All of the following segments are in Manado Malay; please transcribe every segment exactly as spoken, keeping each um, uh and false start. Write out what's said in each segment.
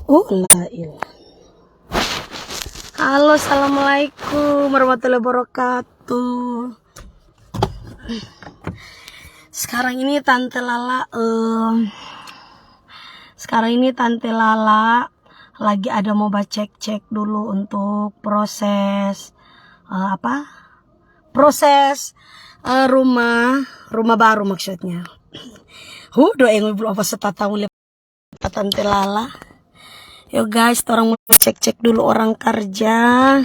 Oh, la ilah. Halo, assalamualaikum warahmatullahi wabarakatuh. Sekarang ini Tante Lala, em, sekarang ini Tante Lala lagi ada mau bacek-cek dulu untuk proses, eh, apa? Proses, eh, rumah, rumah baru maksudnya. Hu, doeng ibu apa setatamu le-, Tante Lala. Yo guys, torang mau cek-cek dulu orang karja.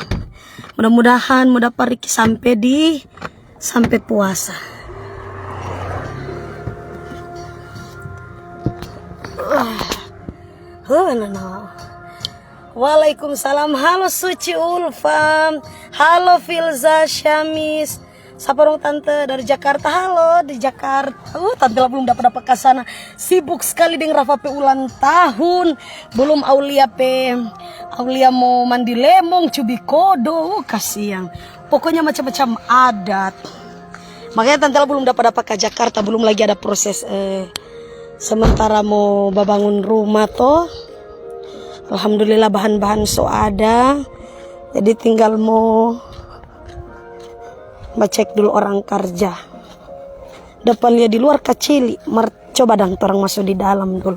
Mudah-mudahan mau dapa riki sampe di, sampe puasa. Huh, no, no. Waalaikumsalam. Halo Suci Ulfa. Halo Filza Syamis. Sapa dong tante dari Jakarta? Halo, di Jakarta. Uh, tante lah belum dapat-dapat ka sana. Sibuk sekali deng Rafa pe ulang tahun. Belum Aulia pe, Aulia mo mandi lemong, cubi kodo. Uh, kasiang. Pokoknya macam-macam adat. Makanya tante lah belum dapat-dapat ka Jakarta, belum lagi ada proses, eh, sementara mo babangun rumah to. Alhamdulillah bahan-bahan so ada. Jadi tinggal mo bacek dulu orang karja. Depan lia di luar kacili, mar coba dang torang maso di dalam dulu.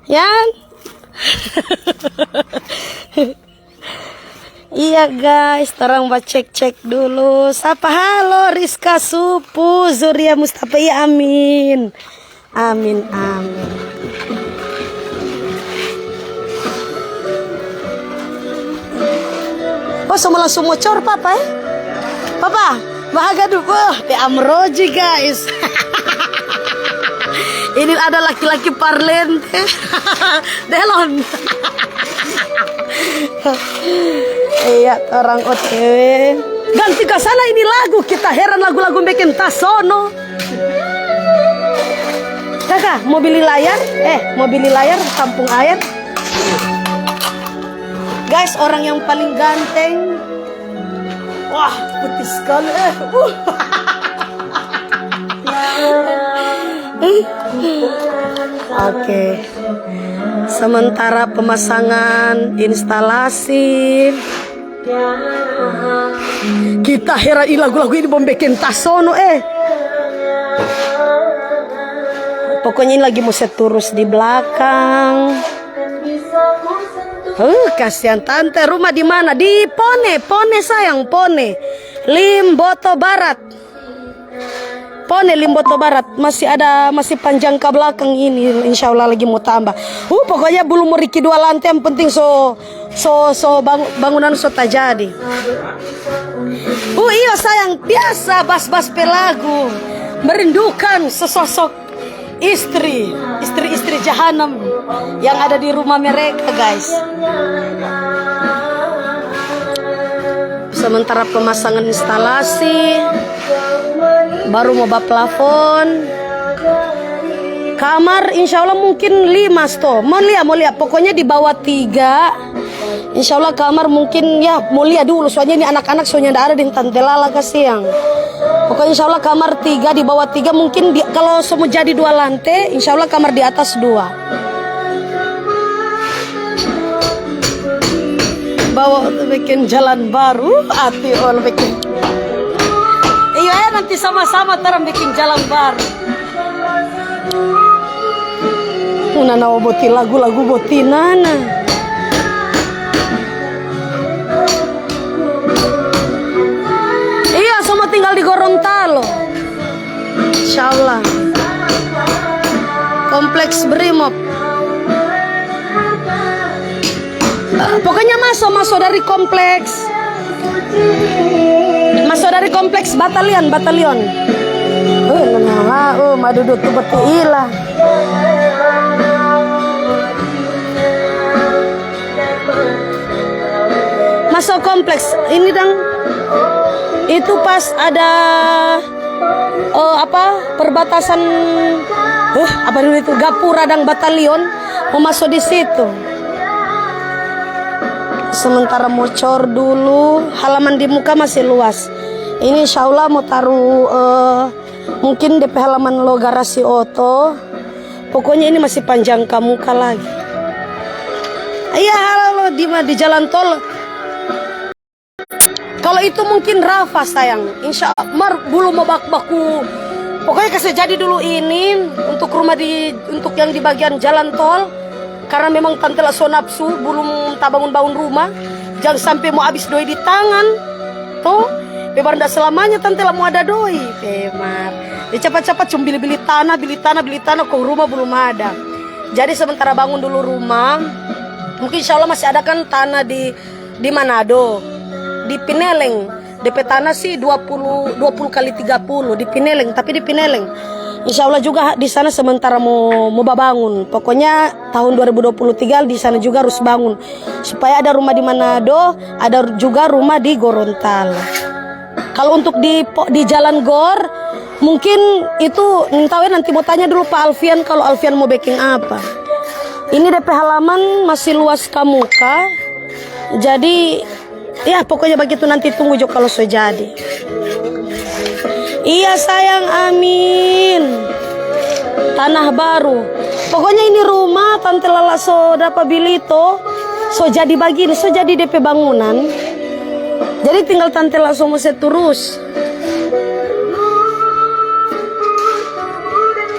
Yang Iya guys, torang bacek-cek dulu. Sapa halo Rizka Supu, Zuria Mustafa, iya amin. Amin, amin. Oh, so mo langsung mo cor, Papa, eh? Papa, bahaga du-, wah, te amroji, guys. Ini ada laki-laki parlente. Delon. Iya, torang O T W. Ganti ka sana ini lagu, kita heran lagu-lagu bikin tasono. Kaka, mo bili layar? Eh, mo bili layar, tampung aer. Guys, orang yang paling ganteng. Wah, putih sekali, eh. Uh. Oke. Sementara pemasangan instalasi. Kita heran, ih, lagu-lagu ini bom bikin tasono, eh. Pokoknya ini lagi mo set turus di belakang. Huh, kasihan tante, rumah di mana? Di Pone, Pone sayang, Pone. Limboto Barat. Pone, Limboto Barat, masih ada, masih panjang ka belakang ini, insya Allah lagi mo tambah. Uh, pokoknya belum mo riki dua lante, yang penting so, so, so bang-, bangunan so tajadi. Uh, iyo sayang, biasa bas-bas pe lagu, merindukan sesosok istri, istri-istri jahanam yang ada di rumah mereka, guys. Sementara pemasangan instalasi, baru mo ba plafon. Kamar insya Allah mungkin lima sto. Mo lia, mo lia. Pokoknya di bawah tiga. Insya Allah kamar mungkin, ya, mo lia dulu, soalnya ini anak-anak so nyanda ada deng tante Lala, kasiang. Pokoknya insya Allah kamar tiga, di bawah tiga, mungkin di, kalau so mo jadi dua lante, insya Allah kamar di atas dua. Bawa untuk bikin jalan baru, ati ol bikin. Iya, ya, nanti sama-sama torang bikin jalan baru. Una na boti lagu-lagu boti nana. Iya, so mo tinggal di Gorontalo. Insya Allah. Kompleks Brimob. Eh, pokoknya maso, maso dari kompleks. Maso dari kompleks batalion, batalion. Oh, nana, oh, madudu tu berti ila. Maso kompleks ini dang. Itu pas ada Oh, apa, perbatasan, eh, apa dulu itu, gapura dang batalion, mo maso di situ. Sementara mo cor dulu, halaman di muka masih luas. Ini insya Allah mo taru, eh, mungkin depe halaman lo garasi oto. Pokoknya ini masih panjang ka muka lagi. Iya, halo, di ma-, di jalan tol. Kalau itu mungkin Rafa, sayang. Insya Allah, mar, belum mo bak-, baku. Pokoknya kasih jadi dulu ini untuk rumah di, untuk yang di bagian jalan tol. Karena memang tante la so nafsu, belum tabangun-bangun rumah. Jang sampe mo abis doi di tangan. To, pe mar nda selamanya tante la mo ada doi. Pe mar. Ya capat-capat cuma bili-bili tanah, bili tanah, bili tanah, kong rumah belum ada. Jadi sementara bangun dulu rumah, mungkin insya Allah masih ada kan tanah di, di Manado, di Pineleng. Depe tanah sih dua puluh, dua puluh kali tiga puluh di Pineleng, tapi di Pineleng. Insya Allah juga di sana sementara mo, mo babangun. Pokoknya tahun dua ribu dua puluh tiga di sana juga harus bangun. Supaya ada rumah di Manado, ada juga rumah di Gorontalo. Kalau untuk di po-, di Jalan Gor, mungkin itu, entah ya, nanti mau tanya dulu Pak Alfian kalau Alfian mau bikin apa. Ini depe halaman masih luas kamuka. Jadi, ya, pokoknya begitu, nanti tunggu jo kalau so jadi. Iya, sayang, amin. Tanah baru. Pokoknya ini rumah tante Lala so dapa bili to, so jadi bagini, so jadi depe bangunan. Jadi tinggal tante Lala so mo se turus.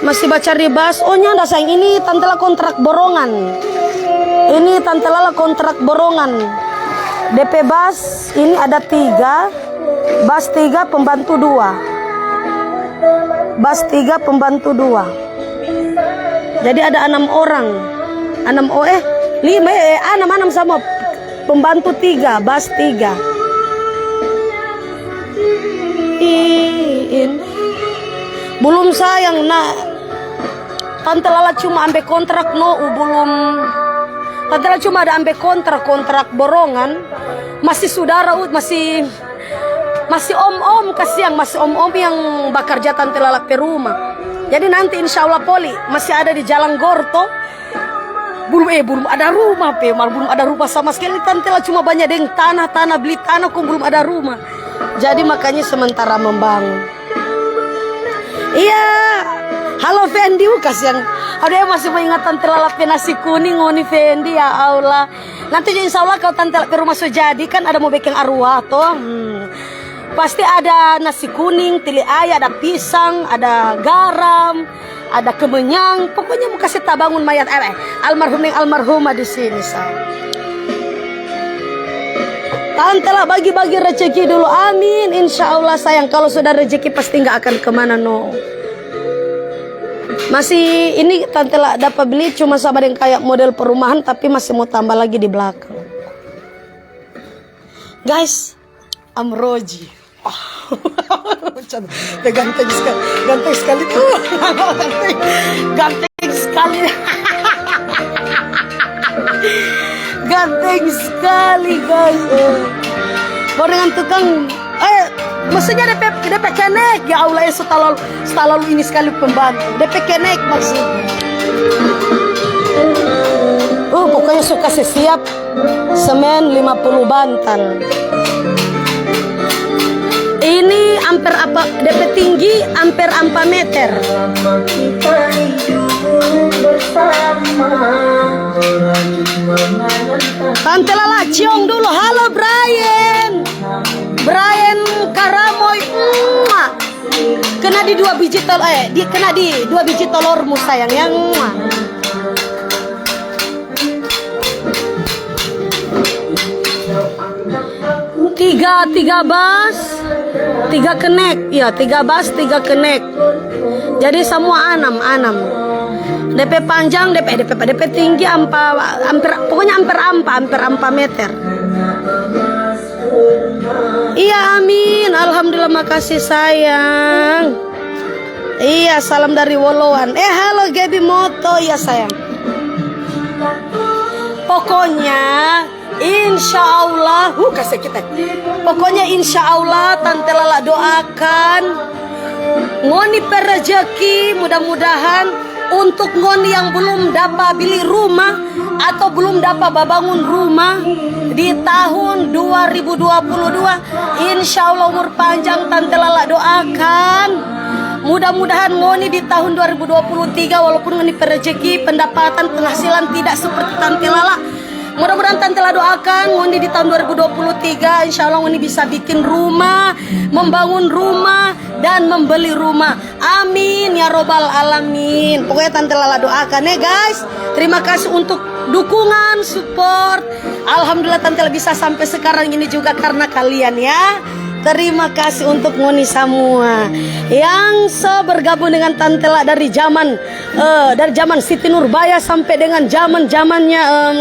Masih bacari bas. Oh, nyanda, sayang. Ini tante la kontrak borongan. Ini tante la kontrak borongan. Depe bas ini ada tiga. Bas tiga, pembantu dua. Bas tiga, pembantu dua. Jadi ada enam orang. Enam, oh, eh, lima, eh, enam, enam sama. Pembantu tiga, bas tiga. Iin. Belum, sayang, nak. Tante Lala cuma ambe kontrak no, u belum. Tante Lala cuma ada ambe kontrak, kontrak borongan. Masih sudara, u, masih, masih om-om, kasiang, masih om-om yang bakarja tante Lala pe rumah. Jadi nanti insya Allah poli masih ada di Jalan Gorto. Belum, eh, belum ada rumah, pe, mar belum ada rumah sama sekali. Tante la cuma banya deng tanah, tanah, beli tanah, kong belum ada rumah. Jadi makanya sementara membangun. Iya. Halo, Fendi, uh, kasiang. Aduh, eh, masih mau ingat tante Lala pe nasi kuning, ngoni, Fendi, ya Allah. Nanti insya Allah kalau tante Lala pe rumah so jadi, kan ada mau bikin arwah, toh. Hmm. Pasti ada nasi kuning, tili aia, ada pisang, ada garam, ada kemenyang. Pokoknya mau kasih tabangun mayat, eh, eh, almarhum deng almarhumah di sini, sayang. Tante la bagi-bagi rezeki dulu. Amin. Insya Allah, sayang, kalau sudah rezeki pasti nggak akan kemana, no. Masih ini tante la dapat beli cuma sama dengan kayak model perumahan, tapi masih mau tambah lagi di belakang. Guys, Amroji. Macam, ya, ganteng sekali, ganteng sekali tuh. Ganteng, ganteng sekali. Ganteng sekali, guys. Eh. Baru dengan tukang, eh, maksudnya depe, depe kenek. Ya Allah, eh, so talalu, so talalu ini sekali pembantu. Depe kenek maksudnya. Oh, pokoknya so kase siap. Semen lima puluh bantal. Ini amper apa, depe tinggi amper ampa meter. Tante Lala ciong dulu. Halo, Brian. Brian Karamoy. Mua. Kena di dua biji tol-, eh, di, kena di dua biji tolormu, sayang, ya. Mua. Tiga, tiga bas, tiga kenek. Ya, tiga bas, tiga kenek. Jadi semua anam, anam. Depe panjang, depe, depe, depe tinggi ampa, amper, pokoknya amper ampa, amper ampa meter. Iya, amin. Alhamdulillah, makasih, sayang. Iya, salam dari Woloan. Eh, halo, Gaby Moto. Iya, sayang. Pokoknya, insya Allah, huh, kasih kita. Pokoknya, insya Allah, Tante Lala doakan ngoni pe rejeki, mudah-mudahan untuk ngoni yang belum dapa bili rumah atau belum dapa babangun rumah di tahun dua ribu dua puluh dua, insya Allah umur panjang Tante Lala doakan. Mudah-mudahan ngoni di tahun dua ribu dua puluh tiga, walaupun ngoni pe rezeki, pendapatan, penghasilan tidak seperti Tante Lala, mudah-mudahan Tante Lala doakan ngoni di tahun dua ribu dua puluh tiga, insya Allah ngoni bisa bikin rumah, membangun rumah, dan membeli rumah. Amin ya robbal alamin. Pokoknya Tante Lala doakan ya, guys. Terima kasih untuk dukungan, support. Alhamdulillah, Tante Lala bisa sampai sekarang ini juga karena kalian ya. Terima kasih untuk ngoni samua yang so bergabung dengan Tante Lala dari zaman, eh, dari zaman Siti Nurbaya sampai dengan zaman-zamannya, em,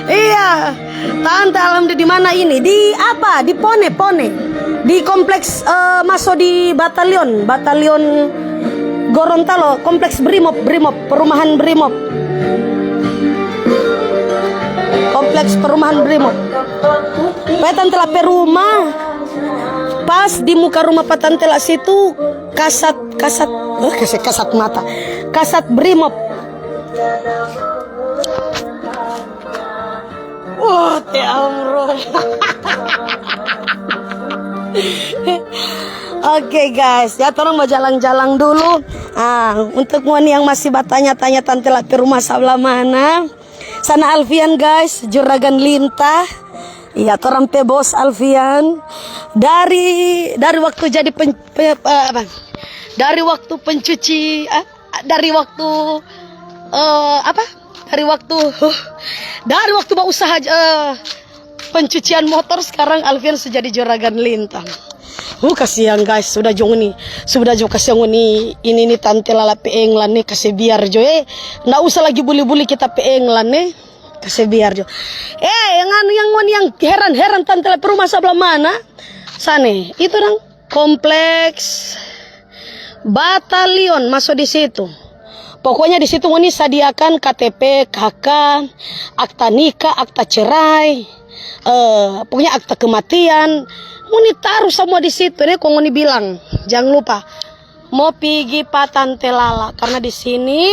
iya. Tante, alhamdulillah, di mana ini? Di apa? Di Pone, Pone. Di kompleks, eh, maso di batalion, batalion Gorontalo, kompleks Brimob, Brimob, perumahan Brimob. Kompleks perumahan Brimob. Pe Tante Lala pe rumah pas di muka rumah pa Tante Lala situ kasat, kasat, eh, kasat, kasat mata. Kasat Brimob. Wah, te amro. Oke, guys, ya, torang bajalang-jalang dulu. Ah, untuk ngoni yang masih batanya-tanya Tante Lala pe rumah sabla mana, sana Alfian, guys, Juragan Lintah. Iya, torang pe bos Alfian. Dari, dari waktu jadi pen-, pe-, pe-, apa? Dari waktu pencuci, ah, dari waktu, eh, apa? Dari waktu, huh, dari waktu bausaha, eh, pencucian motor, sekarang Alfian so jadi Juragan Lintah. Uh, kasiang, guys, sudah jo ngoni, sudah jo kasiang ngoni ini ni Tante Lala pe England ni, kase biar jo, eh. Nda usah lagi buli-buli kita pe England ni. Kase biar jo. Eh, yang anu, yang ngoni yang heran-heran Tante Lala pe rumah sabla mana? Sane, itu dang kompleks batalion maso di situ. Pokoknya di situ ngoni sadiakan K T P, K K, akta nikah, akta cerai, eh, pokoknya akta kematian. Ngoni taru samua di situ deh, kong ngoni bilang, jang lupa mo pigi pa Tante Lala, karna di sini,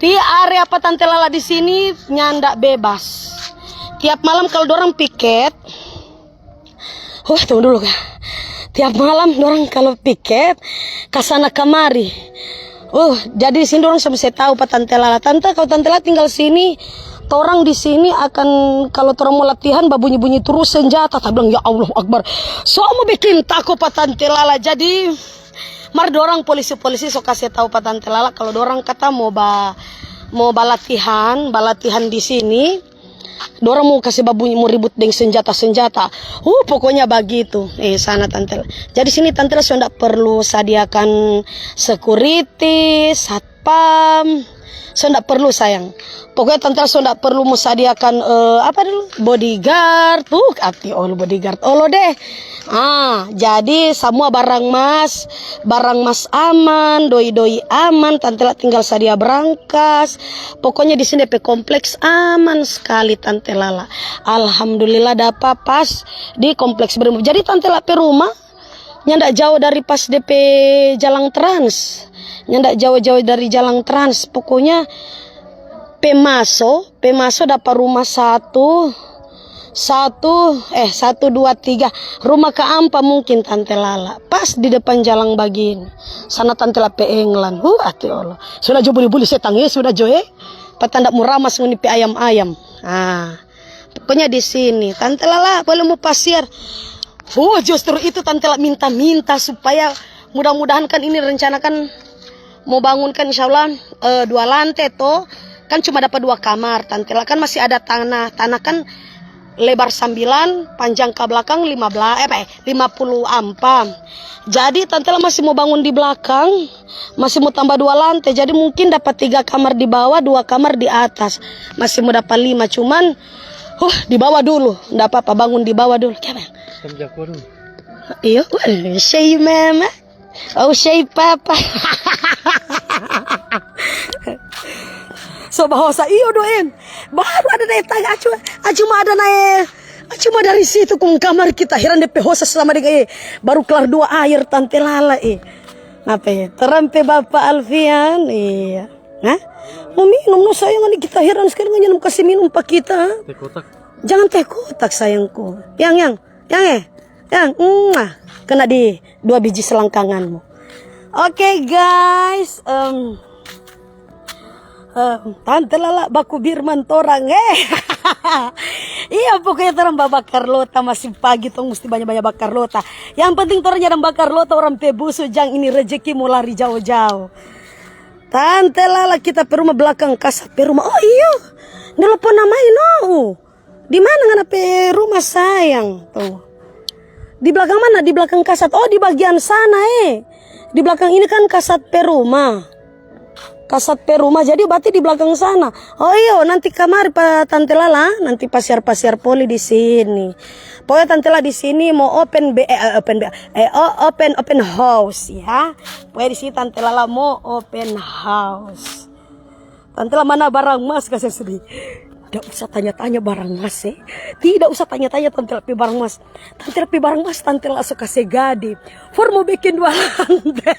di area pa Tante Lala di sini nyanda bebas. Tiap malam kalu dorang piket, huh, tunggu dulu, ka. Tiap malam dorang kalu piket, kasana kamari. Uh, jadi di sini dorang samua se tau pa Tante Lala. Tante, kalu Tante Lala tinggal sini, torang di sini akan, kalu torang mo latihan, babunyi-bunyi trus senjata. Ta bilang, "Ya Allahu Akbar." Samua bikin tako pa Tante Lala. Jadi, mar dorang polisi-polisi so kase tau pa Tante Lala kalu dorang kata mo ba, mo balatihan, balatihan di sini. Dorang mo kase babunyi, mo ribut deng senjata-senjata. Uh, pokoknya bagitu. Eh, sana Tante Lala. Jadi sini Tante Lala so nda perlu sadiakan security, satpam. So nda perlu, sayang. Pokoknya Tante Lala so nda perlu mo sadiakan, eh, apa dulu? Bodyguard. Uh, ati olo bodyguard. Olo deh. Ah, jadi samua barang mas, barang mas aman, doi-doi aman, Tante Lala tinggal sadia brangkas. Pokoknya di sini depe kompleks aman skali, Tante Lala. Alhamdulillah dapa pas di kompleks Brimob. Jadi Tante Lala pe rumah nyanda jao dari pas depe jalang trans. Nyanda jao-jao dari jalang trans. Pokoknya pe maso, pe maso dapa rumah satu, satu, eh, satu, dua, tiga. Rumah keampa mungkin Tante Lala. Pas di depan jalang bagini. Sana Tante Lala pe England. Huh, ati olo. Sudah jo buli-buli setang, eh, sudah jo, eh. Pa tanda mo ramas ngoni pe ayam-ayam. Ah. Pokoknya di sini. Tante Lala boleh mo pasiar. Huh, justru itu Tante Lala minta-minta supaya mudah-mudahan kan ini rencana kan mo bangun kan, insya Allah, eh, dua lante to. Kan cuma dapa dua kamar, Tante Lala kan masih ada tanah. Tanah kan lebar sambilan, panjang ka blakang lima belas, eh, apa, eh, lima puluh ampa. Jadi Tante Lala masih mo bangun di blakang, masih mo tamba dua lante. Jadi mungkin dapa tiga kamar di bawa, dua kamar di atas. Masih mo dapa lima, cuman, huh, di bawa dulu. Nda apa-apa, bangun di bawa dulu. Kiapa? Sambil aku dulu. Iyo, weh, sei mama. Oh, sei papa. So bahosa, iyo doen. Baru ada daya tanya, acu, acu ma ada nae. Acu ma dari situ kong kamar kita, heran depe hosa selama deng, eh. Baru kelar dua air, Tante Lala, eh. Apa ya? Torang pe Bapa Alfian, iya. Hah? Mo minum no, sayang, ini kita heran skali, ngana mo kase minum pa kita. Teh kotak. Jangan teh kotak, sayangku. Yang, yang, yang, eh. Yang, mwah. kena di dua biji selangkanganmu. Oke, guys, em, em, Tante Lala baku birman torang, eh. Iya, pokoknya torang babakar lota, masih pagi, tong musti banya-banya bakar lota. Yang penting torang nyanda bakar lota orang pe busu, jang ini rejeki mo lari jao-jao. Tante Lala, kita pe rumah belakang kasat pe rumah. Oh iyo, nelpon namai no. Di mana ngana pe rumah sayang? Tuh. Di belakang mana? Di belakang kasat. Oh, di bagian sana, eh. Di belakang ini kan kasat pe rumah. Kasat pe rumah, jadi berarti di belakang sana. Oh iyo, nanti kamari pa Tante Lala, nanti pasiar-pasiar poli di sini. Pokoknya Tante Lala di sini mo open B, eh, open B, eh, o-, open, open house ya. Pokoknya di sini Tante Lala mo open house. Tante Lala mana barang mas, kase sedih. Tidak usah tanya-tanya barang mas, eh. Tidak usah tanya-tanya Tante Lala pe barang mas. Tante Lala pe barang mas, Tante Lala so kase gade. For mo bikin dua lantai.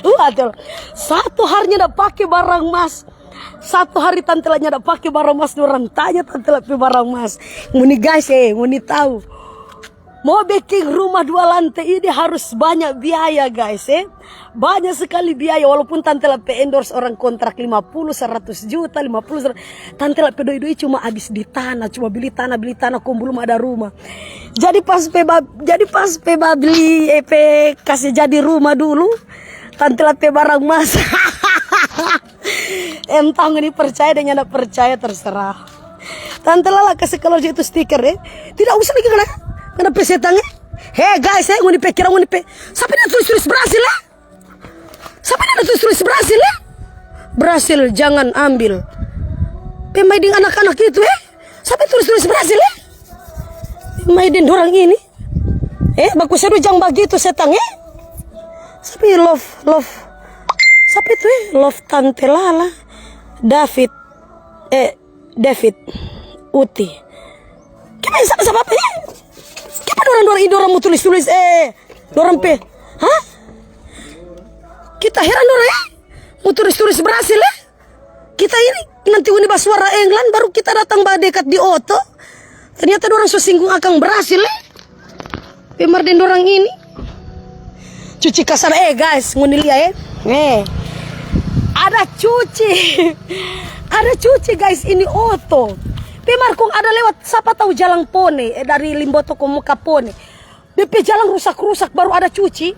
Waduh, satu hari nyanda pake barang mas. Satu hari Tante Lala nyanda pake barang mas, dorang tanya Tante Lala pe barang mas. Ngoni guys, eh, ngoni tahu. Mo beking rumah dua lantai ini harus banyak biaya, guys, eh. Banyak sekali biaya, walaupun Tante Lala pe endorse orang kontrak lima puluh, seratus juta, lima puluh, seratus, Tante Lala pe doi-doi cuma abis di tanah, cuma beli tanah, beli tanah, kong belum ada rumah. Jadi pas pe ba-, jadi pas pe babli, eh, pe kase jadi rumah dulu, Tante Lala pe barang mas. Entah ngoni percaya deng nyanda percaya, terserah. Tante Lala kase kaluar jo itu stiker, eh. Tidak usah lagi ngana, ngana pe setang, eh. He, guys, eh, ngoni pe kira ngoni pe. Sapa yang tulis-tulis Brasil, eh? Sapa yang tulis-tulis Brasil, eh? Brasil, jangan ambil. Pe mai deng anak-anak itu, eh. Sapa yang tulis-tulis Brasil, eh? Pe mai deng dorang ini. Eh, baku sedu jang bagitu setang, eh. Sapa love, love. Sapa itu, eh? Love Tante Lala. David. Eh, David. Uti. Kiapa yang sama-sama apa, eh? Kiapa dorang, dorang, dorang mo tulis-tulis, eh? Dorang pe. Hah? Kita heran dorang, eh? Mo tulis-tulis Brasil, eh? Kita ini nanti ngoni basuara England, baru kita datang badekat di oto. Ternyata dorang so singgung akang Brasil, eh. Pe mar deng dorang ini. Cuci kasar, eh, guys, ngoni lia, eh. Eh. Ada cuci. Ada cuci, guys, ini oto. Pe mar kong ada lewat, sapa tau jalang Pone, eh, dari Limboto kong mo ka Pone. Depe jalang rusak-rusak, baru ada cuci.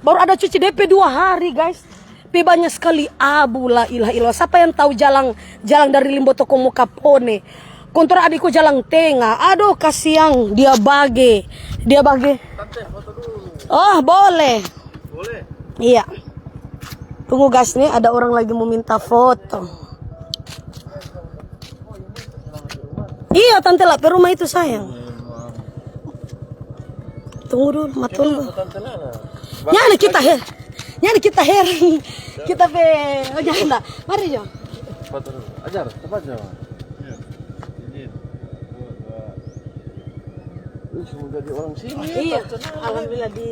Baru ada cuci depe dua hari, guys. Pe banya skali abu, la ilaha illallah. Sapa yang tau jalang, jalang dari Limboto kong mo ka Pone? Kong torang ada iko jalang tenga. Aduh, kasiang, dia bage. Dia bage. Oh, boleh. Boleh? Iya. Tunggu, guys, nih, ada orang lagi mo minta foto. Iya, Tante Lala pe rumah itu, sayang. Tunggu dulu, ma tunggu. Nyanda kita her-, nyanda kita her-, kita pe, oh, nyanda. Mari jo. Foto dulu. Ajar, cepat jo. Ini, dua, dua. Ih, semua jadi orang sini. Iya, alhamdulillah di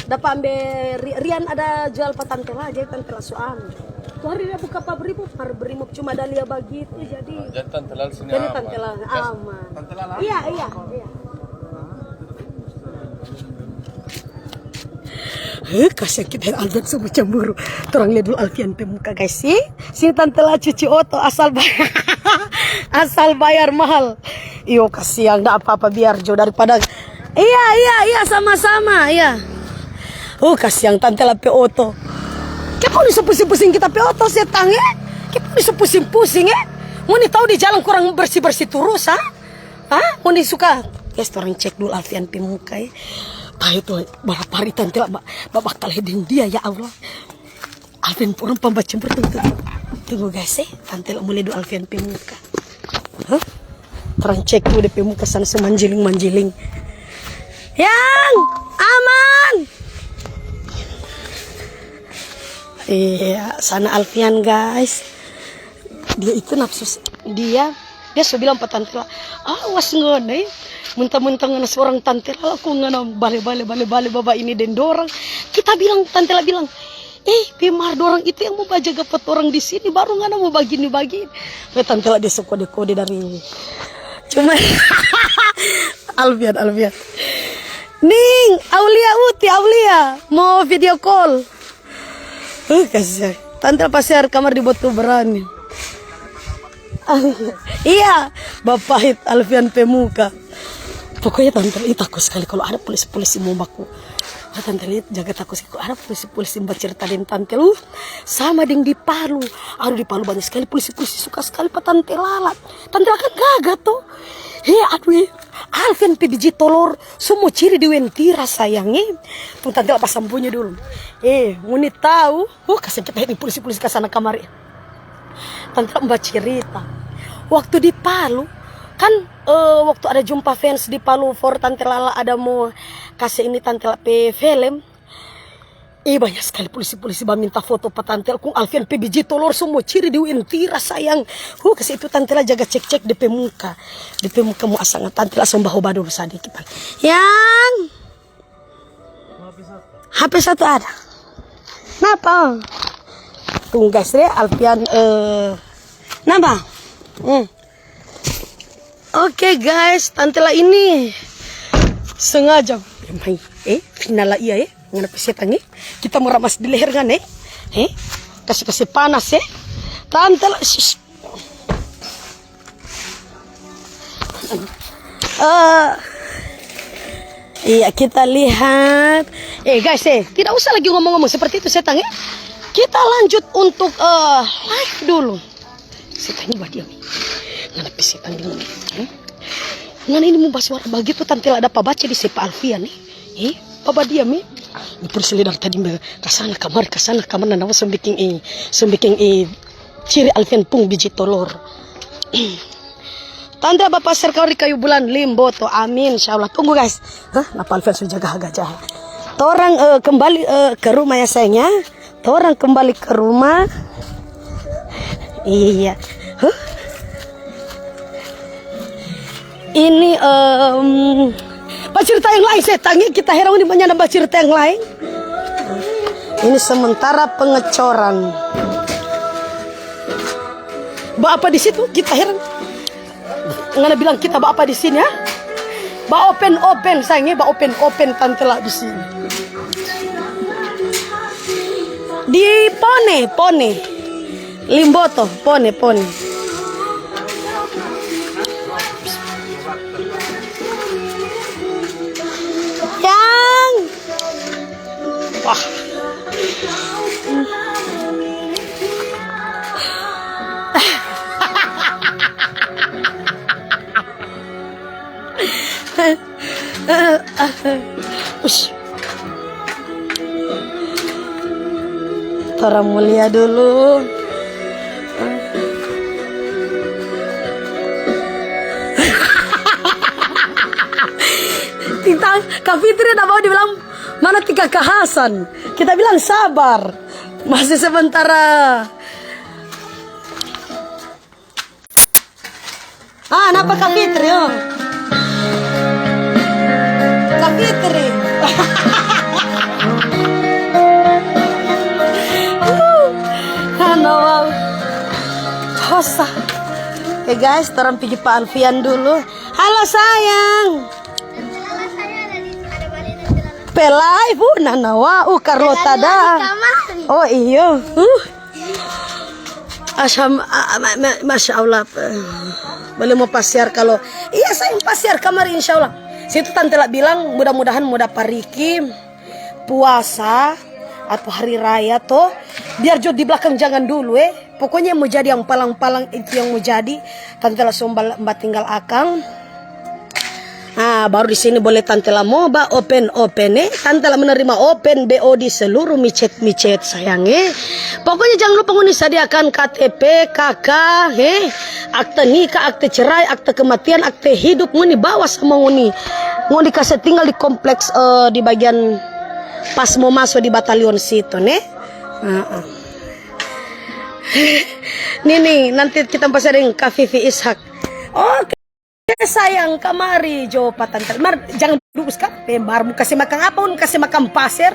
dapa ambe Ri-, Rian ada jual pa Tante Lala, jadi Tante Lala so ambe. Tu hari dia buka pa Brimob, mar Brimob cuma ada lia bagitu, jadi. Jadi Tante Lala sini aman. Jadi Tante Lala aman. Tante Lala aman. Iya, iya, iya. Heh, kasiang kita Alfian sama cemburu. Torang lia dulu Alfian pe muka, guys. Si, si Tante Lala cuci oto asal ba-, asal bayar mahal. Iyo, kasiang, nda apa-apa, biar jo daripada. Iya, iya, iya, sama-sama, iya. Uh, kasiang Tante Lala pe oto. Kiapa ngoni so pusing-pusing kita pe oto, setang, eh? Kiapa ngoni so pusing-pusing, eh? Ngoni tau di jalang kurang bersih-bersih turus, ha? Hah? Ngoni suka? Guys, torang cek dulu Alfian pe muka, eh. Tah itu, balapari Tante Lala ba-, babakal deng dia, ya Allah. Alfian pe orang pambacember, tunggu, tunggu. Tunggu, guys, eh. Tante Lala mulai dulu Alfian pe muka. Hah? Torang cek dulu depe muka sana, so manjiling-manjiling. Yang aman. Iya, sana Alfian, guys. Dia itu nafsu s-, dia, dia so bilang pa Tante Lala, "Awas ngana, eh. Mentang-mentang ngana seorang Tante Lala, kong ngana bale-bale, bale-bale baba ini deng dorang." Kita bilang, Tante Lala bilang, "Eh, pe mar dorang itu yang mo bajaga pa torang di sini, baru ngana mo bagini-bagini." Pe Tante Lala dia so kode-kode dari, Cuma Alfian, Alfian. Ning, Aulia Uti, Aulia. Mau video call. Uh, kasihan. Tante pasiar kamar di Batu Berani. Iya, bapahit Alfian pe muka. Pokoknya tante, ih, takut sekali kalau ada polisi-polisi mo baku. Ah, tante lihat jaga takut sekali kalau ada polisi-polisi mo bacerita deng tante lu. Sama deng di Palu. Aduh, di Palu banyak sekali polisi-polisi suka sekali pa tante Lala. Tante Lala kan gagah to. He, aduh, eh. Alfian pe biji tolor, so mo ciri di wentira, sayang, eh. Tunggu, tante la basampulnya dulu. Eh, ngoni tahu? Oh, kasihan kita ini polisi-polisi ka sana kamari. Tante la mo bacerita. Waktu di Palu, kan, eh, waktu ada jumpa fans di Palu for Tante Lala ada mo kase ini Tante la pe film. Eh, banya skali polisi-polisi baminta foto pa tante la, kong Alfian pe biji tolor so mo ciri di wentira, sayang. Huh, kase itu tante la jaga cek-cek de pe muka. De pe muka mo asanga, tante la so bahoba dulu sadiki, Bang. Yang H P satu ada. Napa? Tunggas de, Alfian, eh, napa? Hmm. Oke, guys, tante la ini sengaja. Mai, eh, final la iya, eh. Ngana pe setang, eh. Kita mo ramas di leher ngana, eh. Eh, kasi-kasi panas, eh. Tante la, shh. Eh, iya, kita lihat. Eh, guys, eh, tidak usah lagi ngomong-ngomong seperti itu, setang, eh. Kita lanjut untuk, eh, live dulu. Setang ini badiam. Ngana pe setang di ngoni, eh? Ngana ini mo basuara bagitu, tante la dapa baca di sepa Alfian, eh? Eh, badiam, eh? Ni polisi dari tadi me kasana kamari, kasana kamari, nanawa so biking, eh, so biking, eh, ciri Alfian pung biji tolor. Tante bapa serkau di kayu bulan limbo to. Amin, insya Allah. Tunggu, guys. Hah, napa Alfian so jaga haga jaha? Torang, eh, kembali, eh, ke rumah ya, sayang, ya. Torang kembali ke rumah. Iya. Huh? Ini, em, bacerita yang lain, setang, kita herang ini manyanda bacerita yang lain. Ini sementara pengecoran. Ba apa di situ? Kita herang. Ngana bilang kita ba apa di sini, ya? Ba open-open, sayang, ya, ba open-open tante la di sini. Di pone, pone. Limboto, pone, pone. Yang Wah. Ush. Torang mulia dulu. Tintang Kak Fitri ada mau dibilang, mana tiga Kak Hasan? Kita bilang sabar. Masih sementara. Ah, napa Kak Fitri, oh? Kak Fitri. Hana, wow. Hosa. Oke, guys, torang pigi pa Alfian dulu. Halo, sayang. Pe live, uh, nanawa, uh, Carlota da. Oh, iyo. Uh. Asam, a, a, ma, ma, Masya Allah. Boleh mo pasiar kalau, iya, saya pasiar kamari, insya Allah. Situ tante la bilang, mudah-mudahan mo dapa Riki puasa atau hari raya to. Biar jo di belakang jangan dulu, eh. Pokoknya yang mo jadi yang palang-palang itu yang mo jadi. Tante la somba, mba tinggal akang. Ah, baru di sini boleh tante la mo ba open-open, eh. Tante la menerima open B O di seluruh micet-micet, sayang, eh. Pokoknya jangan lupa ngoni sadiakan K T P, K K, eh. Akte nikah, akte cerai, akte kematian, akte hidup, ngoni bawa sama ngoni. Ngoni kase tinggal di kompleks, eh, di bagian pas mo maso di batalion situ, ne. Heeh. Nih, nih, nanti kita mo pasiar deng Kak Vivi Ishak. Oke, sayang, kamari jo pa tante. Mar, jangan dulu skang. Eh, mar mo kase makang apa, mo kase makang paser.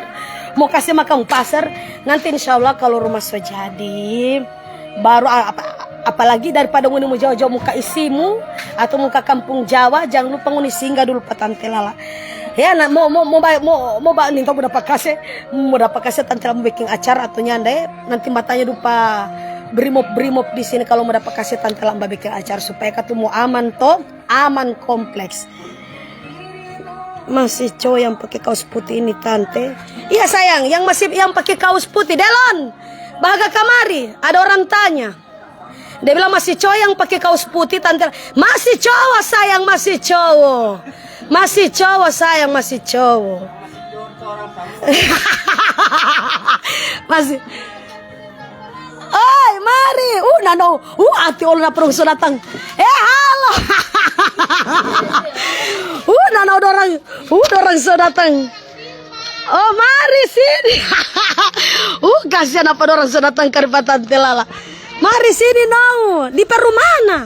Mo kase makang paser. Nanti insya Allah kalau rumah so jadi, baru a-, apa, Apalagi daripada ngoni mo jawa-jawa mo ka isimu atau mo ka kampung Jawa, jang lupa ngoni singgah dulu pa Tante Lala. Ya, na, mo, mo, mo ba, mo, mo ba, nih, mo dapa kase, mo dapa kase Tante Lala mo beking acara atau nyanda, eh? Nanti mo tanya dulu pa brimob-brimob di sini kalu mo dapa kase Tante Lala mo beking acara supaya katu mo aman to, aman kompleks. Masih cowok yang pake kaos putih ini, Tante? Iya, sayang, yang masih yang pake kaos putih. Delon, bahaga kamari, ada orang tanya. Dia bilang, "Masih cowok yang pake kaos putih, Tante?" Masih cowok, sayang, masih cowok. Masih cowok, sayang, masih cowok. Masih. Oi, mari. Uh, nano. Uh, ati olo dapa dong so datang. Eh, halo. Uh, nano dorang. Uh, dorang so datang. Oh, mari sini. Uh, kasihan apa dorang so datang kari pa Tante Lala. Mari sini, no. Di pe rumah mana?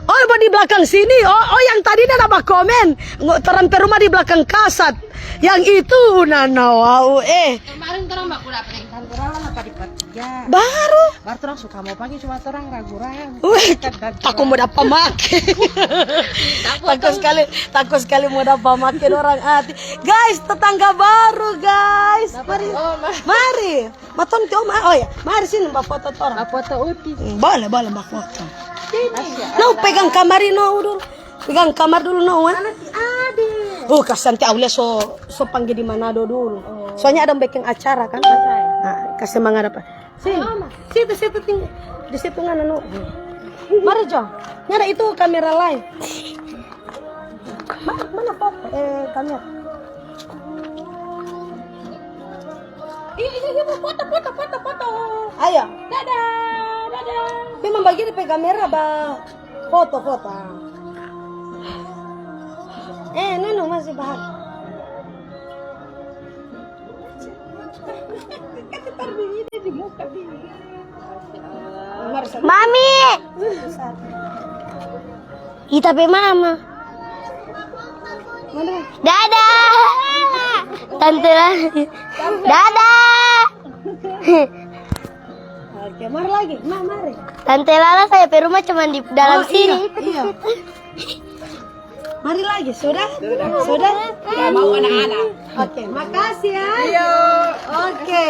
Oh, bo di blakang sini. Oh, oh, yang tadi dia ada bakomen. Ngo-, torang pe rumah di blakang kasat. Yang itu, nana, wau, eh. Kemarin torang baku dapa deng Tante Lala napa di Patija. Baru. Baru torang suka mo pake, cuma torang ragu-ragu. Weh, tako mo dapa make. Tako skali, tako skali mo dapa make dorang ati. Guys, tetangga baru, guys. Mari. Oh, ma- Mari. Maton ke oma. Oh ya, mari sini bafoto torang. Bafoto uti. Hmm, boleh, boleh bafoto. Sini. No, pegang kamar ini, no, dulu. Pegang kamar dulu, no, eh. Mana si Ade? Oh, kasihan ti Aulia so, so pangge di Manado dulu. Oh. Soalnya ada beking acara, kan. Betul. Nah, kasih mangada, Pak. Sini. Mama. Situ, situ tinggal. Di situ ngana, no. Mari, Jo. Ngana itu kamera lain. Ma-, mana foto? Eh, kamera. Iya, iya, iya, foto, foto, foto, foto. Ayo. Dadah, dadah. Memang bagini pe kamera ba foto, foto. Eh, no, no, masih bahas. Mami. Ita pe mama. Dadah. Tante Lala. Dadah. Oke, mari lagi. Ma, mari. Tante Lala, saya pe rumah cuma di dalam sini. Oh, iya, iya. Mari lagi, sudah? Sudah? Sudah? Ya, mau anak-anak. Oke, makasih ya. Iya. Oke.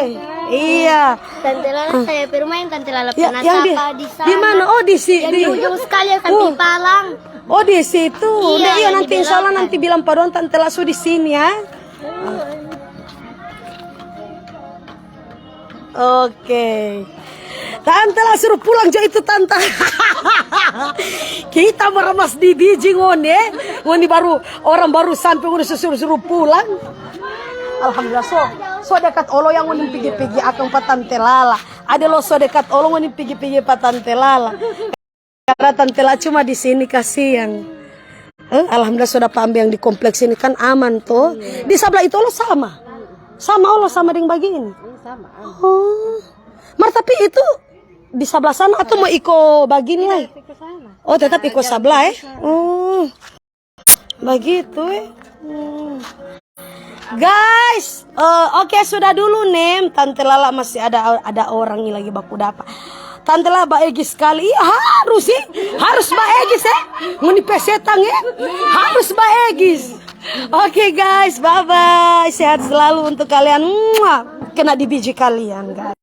Iya. Tante Lala, saya pe rumah yang Tante Lala pernah sapa di sana. Di mana? Oh, di si-, di ujung sekali yang samping palang. Oh, di situ. Iya, iya, nanti insya Allah nanti bilang pa dong Tante Lala su di sini ya. Oke. Tante Lala suruh pulang jo itu, Tante. Kita meramas di biji ngoni, eh. Ngoni baru, orang baru sampe, ngoni suruh-suruh pulang. Alhamdulillah, so, so dekat olo yang ngoni pigi-pigi akang pa Tante Lala. Ada lo so dekat olo ngoni pigi-pigi pa Tante Lala. Karena Tante Lala cuma di sini, kasiang. Eh, alhamdulillah, so dapa ambe yang di kompleks ini kan aman to. Iya. Di sabla itu lo sama. Sama lo sama deng bagini. Iya, sama, aman. Oh. Mar tapi itu di sabla sana atau mo iko bagini lai? Iko sana. Oh, tetap iko sabla, eh? Oh. Bagitu, eh. Hmm. Guys, eh, oke, sudah dulu, nem. Tante Lala masih ada, ada orang ni lagi baku dapa. Tante Lala baegi skali. Iya, harus, eh. Harus baegi, eh. Ngoni pe setang, eh. Harus baegi. Oke, guys, bye-bye. Sehat selalu untuk kalian. Mua. Kena di biji kalian, guys.